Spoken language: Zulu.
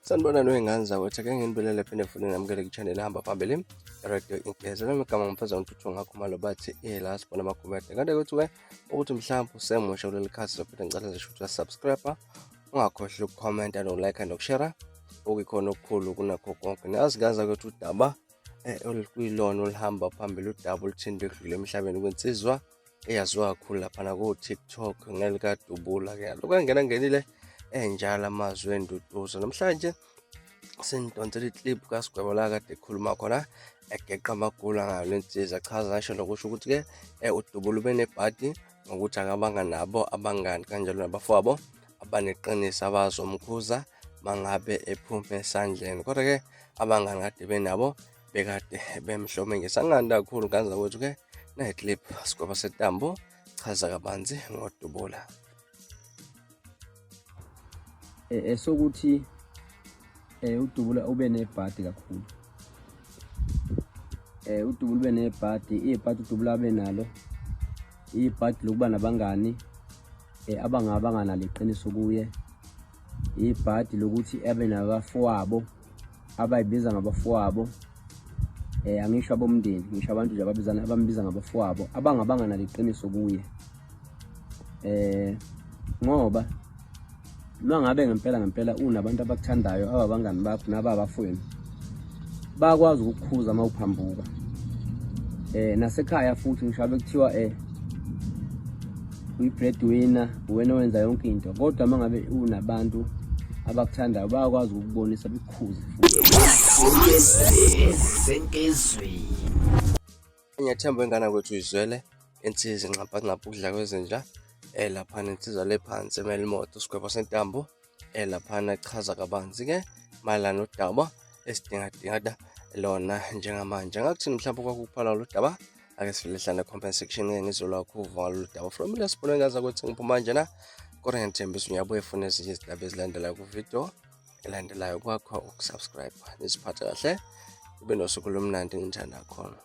Sanibonani wey'ngane zakwethu, ake nginibelele phinde futhi namukele ku-channel ehamba phambili Radio Ingeza. Nami igama ngimfeza ngithuthu ngakhumalo bathi la sibona amakhumede. Kanti ukuthi-ke ukuthi mhlawumbe usemusha kuleli khasi zophinde ngicela nje ukuthi subscribe, ungakhohlwa ukukhomenta nokulike nokushare okuyikhona okukhulu kunakho konke. Nazi ngane zakwethu udaba olukuyilona oluhamba phambili, udaba oluthinta ekudlula emhlabeni kwensizwa eyaziwa kakhulu laphana ko-TikTok ngelikadubula-ke. Lokhu angena ngenile enjalo amazwi enduduzo. Namhlanje senidonsela iclip kaSigwebo la kade ekhuluma khona egeqa amagula ngayo le nsizwa, chaza ngisho nokusho ukuthi-ke uDubula ube nebhadi ngokuthi akabanga nabo abangani kanjalo nabafowabo abaneqiniso abazomkhuza mangabe ephume esandleni, kodwa-ke abangani kade benabo bekade bemhlome ngesangani kakhulu. Ngane zakwethu ke nayi clip Sigwebo Setambo chaza kabanzi ngoDubula. Esokuthi uDubula ube nebhadi kakhulu. UDubula ube nebhadi, ibhadi uDubula abe nalo ibhadi lokuba nabangani abangabanganalo iqiniso kuye, ibhadi lokuthi abe nabafowabo abayibiza ngabafowabo, angisho abomndeni, ngisho abantu nje ababizana abambiza ngabafowabo abangabanga nalo iqiniso kuye, ngoba uma ngabe ngempela ngempela unabantu abakuthandayo ababangani bakho nababafowenu bayakwazi ukukukhuza uma uphambuka. Nasekhaya futhi ngisho abe kuthiwa uyi-breadwinner, uwena owenza yonke into, kodwa uma ngabe unabantu abakuthandayo bayakwazi ukukubonisa bekukhuze futhi. Ngiyathemba ingane kwethu izwele insizwa inxaphanxapha ukudla kwezinja laphana insizwa le phansi emele imoto Sigwebo Sentambo laphana chaza kabanzi-ke mayelana nodaba esidingadingada lona njengamanje. Ngakuthini mhlawumbe kwakuphala lolu daba? Ake sivele hlane comment section ngeke ngizwe lwakho uvo ngalolu daba. From la sibona ngaza ukuthi ngiphuma njena, kodwa ngiyathembisa uyabuye funa ezinye izindaba ezilandelayo ku-video elandelayo. Kwakho ukusubscribe, nisiphathe kahle, ube nosuku olumnandi ngithanda khona.